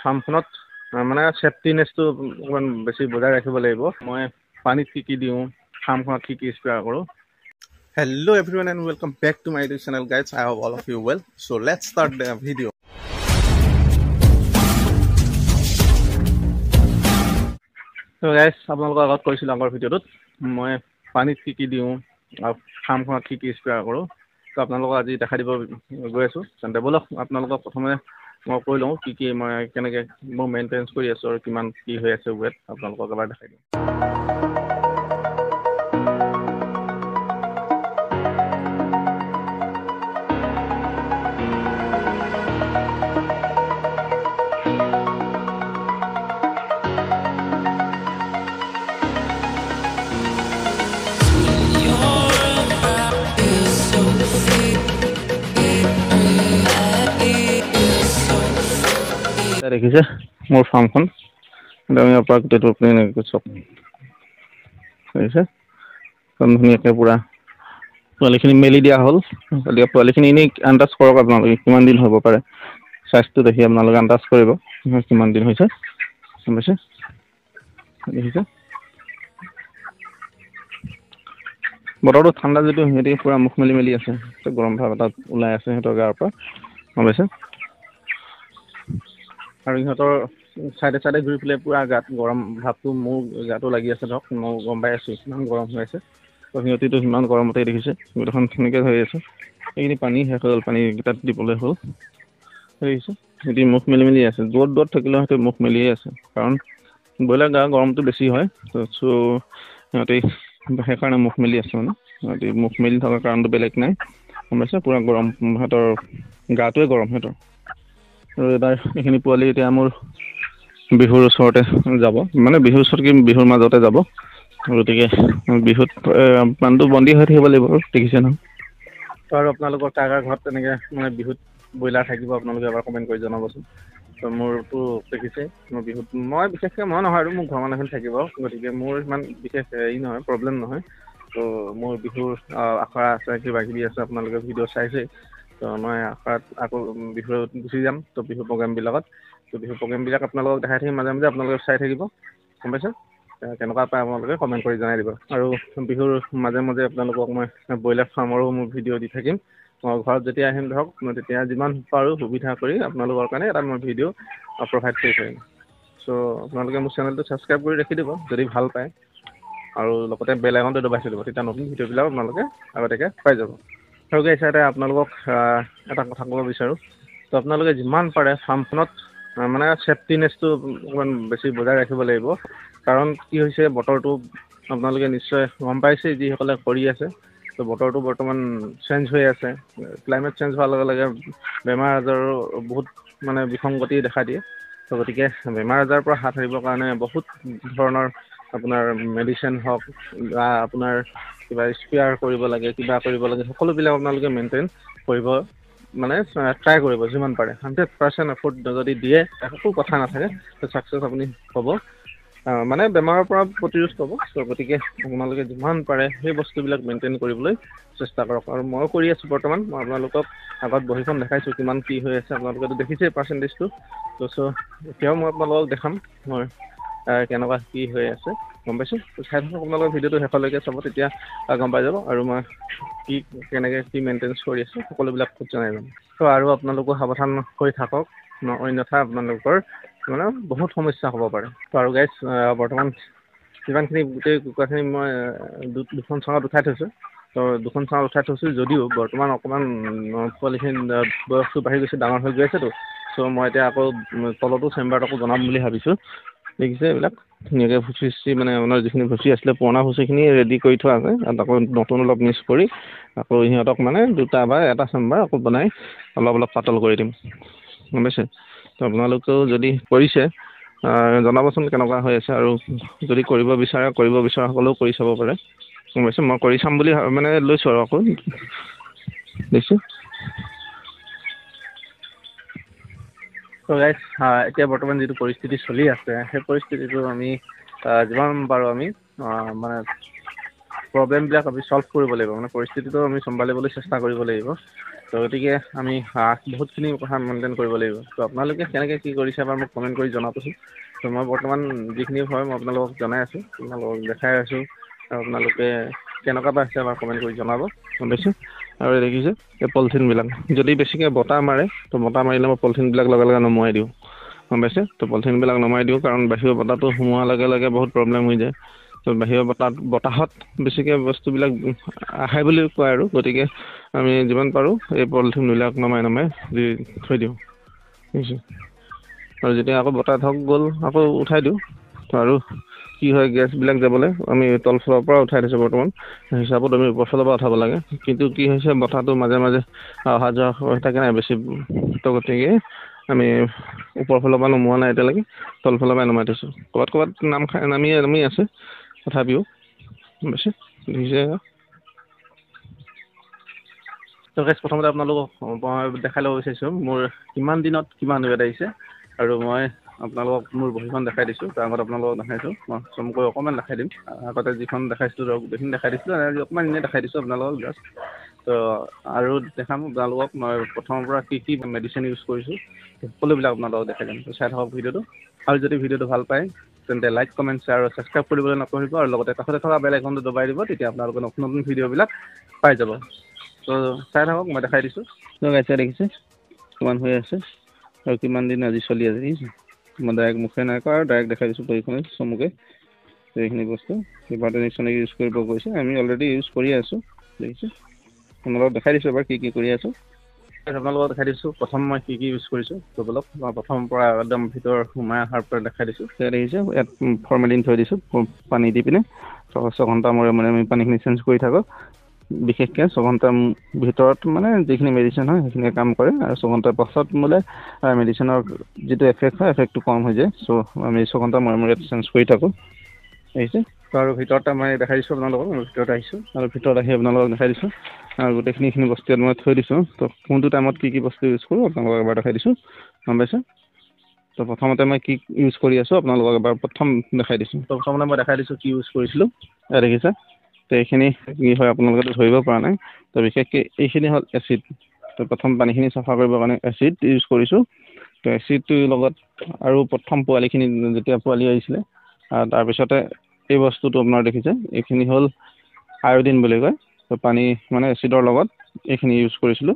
ফাৰ্মখনত মানে ছেফটিনেছটো অকণমান বেছি বজাই ৰাখিব লাগিব। মই পানীত কি কি দিওঁ, ফাৰ্মখনত কি কি স্প্ৰে কৰোঁ। Hello everyone and welcome back to my YouTube channel guys. I hope all of you well. So let's start the video. So guys, আপোনালোকৰ আগত কৈছিলোঁ আগৰ ভিডিঅ'টোত মই পানীত কি কি দিওঁ আৰু ফাৰ্মখনত কি কি স্প্ৰে কৰোঁ। তো আপোনালোকক আজি দেখাই দিব গৈ আছোঁ। তেন্তে ব'লক আপোনালোকক প্ৰথমে মই কৈ লওঁ কি কি মই কেনেকৈ মই মেইনটেনেঞ্চ কৰি আছোঁ আৰু কিমান কি হৈ আছে ৱেট, আপোনালোকক এবাৰ দেখাই দিওঁ। দেখিছে মোৰ ফাৰ্মখন, ইয়াৰ পৰা গোটেইটো আপুনি এনেকৈ চাওক, দেখিছে একদম ধুনীয়াকৈ পূৰা পোৱালিখিনি মেলি দিয়া হ'ল। গতিকে পোৱালিখিনি এনেই আন্দাজ কৰক আপোনালোকে কিমান দিন হ'ব পাৰে, চাইজটো দেখি আপোনালোকে আন্দাজ কৰিব কিমান দিন হৈছে। গম পাইছে, দেখিছে বতৰটো ঠাণ্ডা যদিও সিহঁতি পূৰা মুখ মেলি মেলি আছে, গৰম ভাৱ এটা ওলাই আছে সিহঁতৰ গাৰ পৰা। গম পাইছে, আৰু ইহঁতৰ চাইডে চাইডে ঘূৰি ফুৰিলে পূৰা গাত গৰম ভাৱটো মোৰ গাটো লাগি আছে। ধৰক মই গম পাই আছোঁ ইমান গৰম হৈ আছে। তো সিহঁতিতো সিমান গৰমতেই দেখিছে গোটেইখন ধুনীয়াকৈ হৈ আছে। এইখিনি পানী শেষ হৈ গ'ল, পানীকেইটাত দিবলৈ হ'ল। দেখিছে সিহঁতি মুখ মেলি মেলি আছে, দূৰত দূৰত থাকিলেও সিহঁতি মুখ মেলিয়ে আছে, কাৰণ ব্ৰইলাৰ গা গৰমটো বেছি হয়। চ' সিহঁতি সেইকাৰণে মুখ মেলি আছে, মানে সিহঁতি মুখ মেলি থকাৰ কাৰণটো বেলেগ নাই। গম পাইছে, পূৰা গৰম সিহঁতৰ গাটোৱে গৰম সিহঁতৰ। আৰু এবাৰ এইখিনি পোৱালি এতিয়া মোৰ বিহুৰ ওচৰতে যাব, মানে বিহুৰ ওচৰত কি বিহুৰ মাজতে যাব। গতিকে বিহুত মানুহটো বন্দী হৈ থাকিব লাগিব আৰু, দেখিছে নহয়। আৰু আপোনালোকৰ কাৰ কাৰ ঘৰত তেনেকৈ মানে বিহুত ব্ৰইলাৰ থাকিব আপোনালোকে এবাৰ কমেণ্ট কৰি জনাবচোন। তো মোৰতো দেখিছে মোৰ বিহুত মই বিশেষকৈ মই নহয় আৰু মোৰ ঘৰৰ মানুহখিনি থাকিব, গতিকে মোৰ ইমান বিশেষ হেৰি নহয়, প্ৰব্লেম নহয়। তো মোৰ বিহুৰ আখৰা আছে, কিবা কিবি আছে, আপোনালোকে ভিডিঅ' চাইছেই। তো মই আখৰাত আকৌ বিহুত গুচি যাম, তো বিহু প্ৰগ্ৰেমবিলাকত, তো বিহু প্ৰগ্ৰেমবিলাক আপোনালোকক দেখাই থাকিম মাজে মাজে, আপোনালোকে চাই থাকিব। গম পাইছে, কেনেকুৱা পায় আপোনালোকে কমেণ্ট কৰি জনাই দিব। আৰু বিহুৰ মাজে মাজে আপোনালোকক মই ব্ৰইলাৰ ফাৰ্মৰো মোৰ ভিডিঅ' দি থাকিম। মই ঘৰত যেতিয়া আহিম ধৰক মই তেতিয়া যিমান পাৰোঁ সুবিধা কৰি আপোনালোকৰ কাৰণে এটা মই ভিডিঅ' প্ৰভাইড কৰি থাকিম। চ' আপোনালোকে মোৰ চেনেলটো ছাবস্ক্ৰাইব কৰি ৰাখি দিব যদি ভাল পায়, আৰু লগতে বেল আইকনটো দবাই থৈ দিব, তেতিয়া নতুন ভিডিঅ'বিলাক আপোনালোকে আগতীয়াকৈ পাই যাব। আৰু গাইছ ইয়াতে আপোনালোকক এটা কথা ক'ব বিচাৰোঁ। তো আপোনালোকে যিমান পাৰে ফাৰ্মখনত মানে ছেফটিনেছটো অকণমান বেছি বজাই ৰাখিব লাগিব। কাৰণ কি হৈছে, বতৰটো আপোনালোকে নিশ্চয় গম পাইছেই যিসকলে কৰি আছে। তো বতৰটো বৰ্তমান চেঞ্জ হৈ আছে, ক্লাইমেট চেঞ্জ হোৱাৰ লগে লগে বেমাৰ আজাৰো বহুত মানে বিসংগতি দেখা দিয়ে। তো গতিকে বেমাৰ আজাৰৰ পৰা হাত সাৰিবৰ কাৰণে বহুত ধৰণৰ আপোনাৰ মেডিচিন হওক বা আপোনাৰ কিবা স্প্ৰেয়াৰ কৰিব লাগে, কিবা কৰিব লাগে, সকলোবিলাক আপোনালোকে মেইনটেইন কৰিব মানে ট্ৰাই কৰিব যিমান পাৰে। 100% এফৰ্ট যদি দিয়ে একো কথা নাথাকে, তো ছাকচেছ আপুনি হ'ব, মানে বেমাৰৰ পৰা প্ৰতিৰোধ পাব। চ' গতিকে আপোনালোকে যিমান পাৰে সেই বস্তুবিলাক মেইনটেইন কৰিবলৈ চেষ্টা কৰক। আৰু ময়ো কৰি আছোঁ বৰ্তমান, মই আপোনালোকক আগত বহীখন দেখাইছোঁ কিমান কি হৈ আছে, আপোনালোকেতো দেখিছেই পাৰ্চেণ্টেজটো। তো চ' এতিয়াও মই আপোনালোকক দেখাম মই কেনেকুৱা কি হৈ আছে। গম পাইছোঁ, চাই থাকক আপোনালোকৰ ভিডিঅ'টো শেষলৈকে চাব, তেতিয়া গম পাই যাব আৰু মই কি কেনেকৈ কি মেইনটেনেঞ্চ কৰি আছোঁ সকলোবিলাক খুব জনাই যাম। ত' আৰু আপোনালোকো সাৱধান হৈ থাকক, অন্যথা আপোনালোকৰ মানে বহুত সমস্যা হ'ব পাৰে। ত' আৰু গাইজ বৰ্তমান যিমানখিনি গোটেই কুকুৰাখিনি মই দুখন চাঙত উঠাই থৈছোঁ। ত' দুখন চাঙত উঠাই থৈছোঁ যদিও বৰ্তমান অকণমান পোৱালিখিনি বয়সটো বাঢ়ি গৈছে, ডাঙৰ হৈ গৈ আছেতো। চ' মই এতিয়া আকৌ তলতো চেম্বাৰত আকৌ বনাম বুলি ভাবিছোঁ। দেখিছে এইবিলাক ধুনীয়াকৈ ভুচি চুচি মানে আপোনাৰ যিখিনি ভুচি আছিলে পুৰণা ভুচিখিনি ৰেডি কৰি থোৱা আছে, তাত আকৌ নতুন অলপ মিক্স কৰি আকৌ সিহঁতক মানে দুটা বা এটা চেম্বাৰ আকৌ বনাই অলপ অলপ পাতল কৰি দিম। গম পাইছে, তো আপোনালোকেও যদি কৰিছে জনাবচোন কেনেকুৱা হৈ আছে, আৰু যদি কৰিব বিচাৰে কৰিব বিচৰাসকলেও কৰি চাব পাৰে। গম পাইছে, মই কৰি চাম বুলি মানে লৈছোঁ আৰু আকৌ দেখিছোঁ। ত' গাইজ এতিয়া বৰ্তমান যিটো পৰিস্থিতি চলি আছে সেই পৰিস্থিতিটো আমি যিমান পাৰোঁ আমি মানে প্ৰব্লেমবিলাক আমি ছল্ভ কৰিব লাগিব, মানে পৰিস্থিতিটো আমি চম্ভালিবলৈ চেষ্টা কৰিব লাগিব। তো গতিকে আমি বহুতখিনি কথা মেইনটেইন কৰিব লাগিব। তো আপোনালোকে কেনেকৈ কি কৰিছে এবাৰ মোক কমেণ্ট কৰি জনাবচোন। তো মই বৰ্তমান যিখিনি হয় মই আপোনালোকক জনাই আছোঁ, আপোনালোকক দেখাই আছোঁ, আৰু আপোনালোকে কেনেকুৱা পাইছে এবাৰ কমেণ্ট কৰি জনাব, গম পাইছে। আৰু দেখিছে এই পলিথিনবিলাক যদি বেছিকৈ বতাহ মাৰে, তো বতাহ মাৰিলে মই পলিথিনবিলাক লগে লগে নমুৱাই দিওঁ, গম পাইছে। তো পলিথিনবিলাক নমাই দিওঁ, কাৰণ বাহিৰৰ বতাহটো সোমোৱাৰ লগে লগে বহুত প্ৰব্লেম হৈ যায়। তো বাহিৰৰ বতাহত বেছিকৈ বস্তুবিলাক আহে বুলি কয় আৰু, গতিকে আমি যিমান পাৰোঁ এই পলিথিনবিলাক নমাই নমাই দি থৈ দিওঁ, বুজিছে। আৰু যেতিয়া আকৌ বতাহ ধৰক গ'ল আকৌ উঠাই দিওঁ। তো আৰু কি হয়, গেছবিলাক যাবলৈ আমি তলফালৰ পৰা উঠাই দিছোঁ বৰ্তমান, হিচাপত আমি ওপৰফালৰ পৰা উঠাব লাগে, কিন্তু কি হৈছে বতাহটো মাজে মাজে অহা যোৱা হৈ থাকে নাই বেছি। তো গতিকে আমি ওপৰফালৰ পৰা নমোৱা নাই এতিয়ালৈকে, তলফালৰ পৰাই নমাই থৈছোঁ। ক'ৰবাত ক'ৰবাত নাম খাই নামি নামি আছে তথাপিও, বেছি দেখিছে। তো গাইজ, প্ৰথমতে আপোনালোকক মই দেখাই ল'ব বিচাৰিছোঁ মোৰ কিমান দিনত কিমান ৱেট আহিছে, আৰু মই আপোনালোকক মোৰ বহীখন দেখাই দিছোঁ। তাৰ আগত আপোনালোকক দেখাইছোঁ, মই চমুকৈ অকণমান দেখাই দিম। আগতে যিখন দেখাইছিলোঁ ধৰক গোটেইখিনি দেখাই দিছিলোঁ, আজি অকণমান এনেই দেখাই দিছোঁ আপোনালোকক জাষ্ট। তো আৰু দেখাম আপোনালোকক মই প্ৰথমৰ পৰা কি কি মেডিচিন ইউজ কৰিছোঁ, সকলোবিলাক আপোনালোকক দেখাই দিম। তো চাই থাকক ভিডিঅ'টো, আৰু যদি ভিডিঅ'টো ভাল পায় তেন্তে লাইক, কমেণ্ট, শ্বেয়াৰ আৰু ছাবস্ক্ৰাইব কৰিবলৈ নপাহৰিব, আৰু লগতে কাষতে থকা বেল আইকনটো দবাই দিব, তেতিয়া আপোনালোকে নতুন নতুন ভিডিঅ'বিলাক পাই যাব। তো চাই থাকক, মই দেখাই দিছোঁ। তো গাইছে দেখিছে কিমান হৈ আছে আৰু কিমান দিন আজি চলি আছে, দেখিছে। মই ডাইৰেক্ট মুখে নাই কৰা, আৰু ডাইৰেক্ট দেখাই দিছোঁ বহীখনে চমুকে। এইখিনি বস্তু লিভাৰ টনিক চনিক ইউজ কৰিব কৈছে, আমি অলৰেডি ইউজ কৰি আছোঁ, দেখিছে। আপোনালোকক দেখাই দিছোঁ এবাৰ কি কি কৰি আছোঁ, আপোনালোকক দেখাই দিছোঁ প্ৰথম মই কি কি ইউজ কৰিছোঁ। তো বলক, মই প্ৰথমৰ পৰা একদম ভিতৰ সোমাই অহাৰ পৰা দেখাই দিছোঁ। দেখিছে ইয়াত ফৰ্মেলিন থৈ দিছোঁ পানী দি পিনে, 6 ঘণ্টা মূৰে মূৰে আমি পানীখিনি চেঞ্জ কৰি থাকোঁ। বিশেষকৈ 6 ঘণ্টাৰ ভিতৰত মানে যিখিনি মেডিচিন হয় সেইখিনিয়ে কাম কৰে, আৰু 6 ঘণ্টাৰ পাছত বোলে মেডিচিনৰ যিটো এফেক্ট হয় এফেক্টটো কম হৈ যায়। চ' আমি 6 ঘণ্টা মূৰে মূৰে চেঞ্জ কৰি থাকোঁ, দেখিছে। তো আৰু ভিতৰত মই দেখাই দিছোঁ আপোনালোকক, মই ভিতৰত আহিছোঁ আৰু ভিতৰত আহি আপোনালোকক দেখাই দিছোঁ, আৰু গোটেইখিনি এইখিনি বস্তু ইয়াত মই থৈ দিছোঁ। তো কোনটো টাইমত কি কি বস্তু ইউজ কৰোঁ আপোনালোকক এবাৰ দেখাই দিছোঁ, গম পাইছে। তো প্ৰথমতে মই কি ইউজ কৰি আছোঁ আপোনালোকক এবাৰ প্ৰথম দেখাই দিছোঁ। তো প্ৰথমতে মই দেখাই দিছোঁ কি ইউজ কৰিছিলোঁ, এয়া দেখিছে। তো এইখিনি কি হয় আপোনালোকেতো ধৰিব পৰা নাই। তো বিশেষকৈ এইখিনি হ'ল এচিড। তো প্ৰথম পানীখিনি চাফা কৰিবৰ কাৰণে এচিড ইউজ কৰিছোঁ। তো এচিডটোৰ লগত আৰু প্ৰথম পোৱালিখিনি যেতিয়া পোৱালি আহিছিলে, তাৰপিছতে এই বস্তুটো আপোনাৰ দেখিছে, এইখিনি হ'ল আয়ডিন বুলি কয়। তো পানী মানে এচিডৰ লগত এইখিনি ইউজ কৰিছিলোঁ।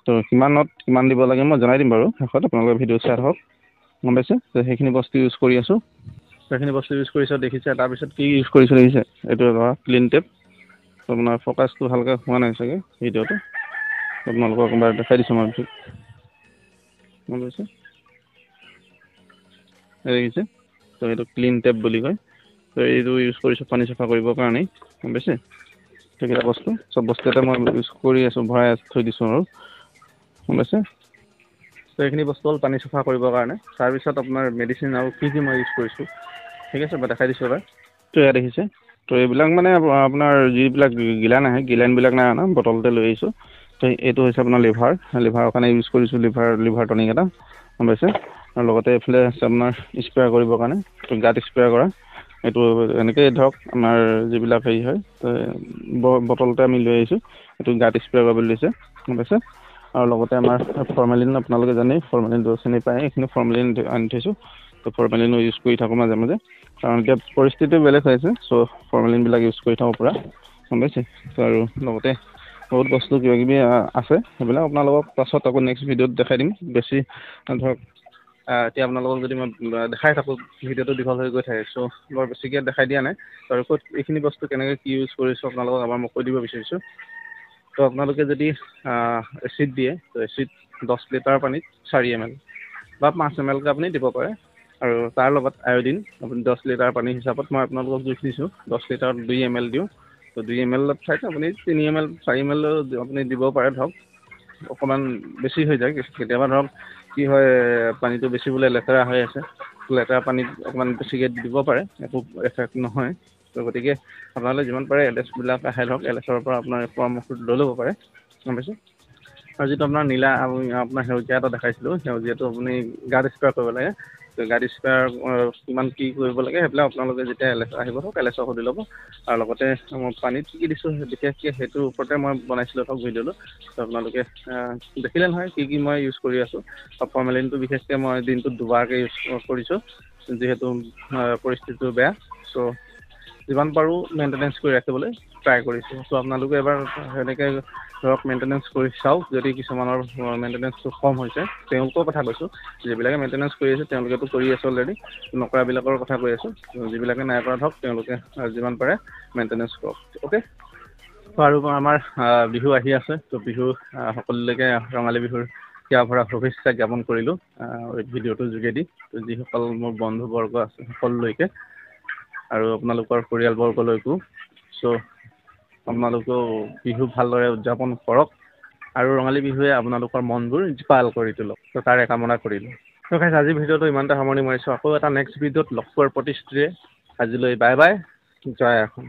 তো কিমানত কিমান দিব লাগে মই জনাই দিম বাৰু শেষত, আপোনালোকে ভিডিঅ' চাই থাকক, গম পাইছে। তো সেইখিনি বস্তু ইউজ কৰি আছোঁ, সেইখিনি বস্তু ইউজ কৰিছোঁ দেখিছে। তাৰপিছত কি ইউজ কৰিছোঁ দেখিছে, এইটো ক্লিন টেপ। আপোনাৰ ফ'কাছটো ভালকৈ হোৱা নাই চাগে ভিডিঅ'টো, আপোনালোকক এবাৰ দেখাই দিছোঁ মই পিছত, গম পাইছে। দেখিছে, তো এইটো ক্লিন টেপ বুলি কয়। তো এইটো ইউজ কৰিছোঁ পানী চাফা কৰিবৰ কাৰণেই, গম পাইছে। সেইকেইটা বস্তু চব বস্তু এটা মই ইউজ কৰি আছোঁ, ভৰাই থৈ দিছোঁ আৰু, গম পাইছে। তো এইখিনি বস্তু হ'ল পানী চাফা কৰিবৰ কাৰণে। তাৰপিছত আপোনাৰ মেডিচিন আৰু কি কি মই ইউজ কৰিছোঁ, ঠিক আছে, মই দেখাই দিছোঁ এবাৰ। তো এয়া দেখিছে। তো এইবিলাক মানে আপোনাৰ যিবিলাক গিলান আহে, গিলানবিলাক নাই অনা, বটলতে লৈ আহিছোঁ। তো এইটো হৈছে আপোনাৰ লিভাৰৰ কাৰণে ইউজ কৰিছোঁ, লিভাৰ টনিক এটা, গম পাইছে। আৰু লগতে এইফালে আছে আপোনাৰ স্প্ৰে কৰিবৰ কাৰণে, তো গাত স্প্ৰে কৰা এইটো এনেকেই ধৰক আমাৰ যিবিলাক হেৰি হয়, বটলতে আমি লৈ আহিছোঁ, এইটো গাত স্প্ৰে কৰিবলৈ দিছে, গম পাইছে। আৰু লগতে আমাৰ ফৰ্মেলিন আপোনালোকে জানেই, ফৰ্মেলিনটো চিনি পায়, এইখিনি ফৰ্মেলিন আনি থৈছোঁ। তো ফৰ্মেলিনো ইউজ কৰি থাকোঁ মাজে মাজে, কাৰণ এতিয়া পৰিস্থিতি বেলেগ হৈ আছে, চ' ফৰ্মেলিনবিলাক ইউজ কৰি থাকোঁ পূৰা, গম পাইছে। তো আৰু লগতে বহুত বস্তু কিবা কিবি আছে, সেইবিলাক আপোনালোকক পাছত আকৌ নেক্সট ভিডিঅ'ত দেখাই দিম। বেছি ধৰক এতিয়া আপোনালোকক যদি মই দেখাই থাকোঁ ভিডিঅ'টো দীঘল হৈ গৈ থাকে, চ' বৰ বেছিকৈ দেখাই দিয়া নাই। আৰু ক'ত এইখিনি বস্তু কেনেকৈ কি ইউজ কৰিছোঁ আপোনালোকক এবাৰ মই কৈ দিব বিচাৰিছোঁ। তো আপোনালোকে যদি এচিড দিয়ে, তো এচিড 10 লিটাৰ পানীত 4 এম এল বা 5 এম এলকৈ আপুনি দিব পাৰে। আৰু তাৰ লগত আয়ডিন আপুনি 10 লিটাৰ পানী হিচাপত মই আপোনালোকক জুখি দিছোঁ, 10 লিটাৰত 2 এম এল দিওঁ। তো 2 এম এলত ঠাইত আপুনি 3 এম এল, 4 এম এল আপুনি দিব পাৰে। ধৰক অকণমান বেছি হৈ যায় কেতিয়াবা, ধৰক কি হয় পানীটো বেছি বোলে লেতেৰা হৈ আছে, লেতেৰা পানীত অকণমান বেছিকৈ দিব পাৰে, একো এফেক্ট নহয়। তো গতিকে আপোনালোকে যিমান পাৰে এল এছবিলাক আহে, ধৰক এল এছৰ পৰা আপোনাৰ পৰামৰ্শটো লৈ ল'ব পাৰে, গম পাইছে। আৰু যিটো আপোনাৰ নীলা আপোনাৰ সেউজীয়া এটা দেখাইছিলোঁ, সেউজীয়াটো আপুনি গাত স্প্ৰে কৰিব লাগে। গাড়ী স্পেয়াৰ কিমান কি কৰিব লাগে, সেইবিলাক আপোনালোকে যেতিয়া এল এছ আহিব ধৰক, এল এছক সুধি ল'ব। আৰু লগতে মই পানীত কি কি দিছোঁ, বিশেষকৈ সেইটোৰ ওপৰতে মই বনাইছিলোঁ ধৰক ভিডিঅ'টো। ত' আপোনালোকে দেখিলে নহয় কি কি মই ইউজ কৰি আছোঁ। আৰু ফৰ্মেলিনটো বিশেষকৈ মই দিনটোত দুবাৰকৈ ইউজ কৰিছোঁ, যিহেতু পৰিস্থিতিটো বেয়া। চ' যিমান পাৰোঁ মেইনটেনেঞ্চ কৰি ৰাখিবলৈ ট্ৰাই কৰিছোঁ। চ' আপোনালোকে এবাৰ সেনেকৈ ধৰক মেইনটেনেঞ্চ কৰি চাওক। যদি কিছুমানৰ মেইনটেনেঞ্চটো কম হৈছে, তেওঁলোকৰ কথা কৈছোঁ, যিবিলাকে মেইনটেনেঞ্চ কৰি আছে তেওঁলোকেতো কৰি আছে অলৰেডি, নকৰাবিলাকৰ কথা কৈ আছোঁ। যিবিলাকে নাই কৰা ধৰক তেওঁলোকে যিমান পাৰে মেইনটেনেঞ্চ কৰক। অ'কে, আৰু আমাৰ বিহু আহি আছে, ত' বিহু সকলোলৈকে ৰঙালী বিহুৰ হিয়া ভৰা শুভেচ্ছা জ্ঞাপন কৰিলোঁ এই ভিডিঅ'টোৰ যোগেদি, যিসকল মোৰ বন্ধুবৰ্গ আছে সকলোলৈকে আৰু আপোনালোকৰ পৰিয়ালবৰ্গলৈকো। চ' আপোনালোকেও বিহু ভালদৰে উদযাপন কৰক আৰু ৰঙালী বিহুৱে আপোনালোকৰ মনবোৰ জীপাল কৰি তোলক, ত' তাৰে কামনা কৰিলোঁ। ত' গাইজ, আজিৰ ভিডিঅ'টো ইমানতে সামৰণি মাৰিছোঁ। আকৌ এটা নেক্সট ভিডিঅ'ত লগ পোৱাৰ প্ৰতিশ্ৰুতিৰে আজিলৈ বাই বাই, জয় অসম।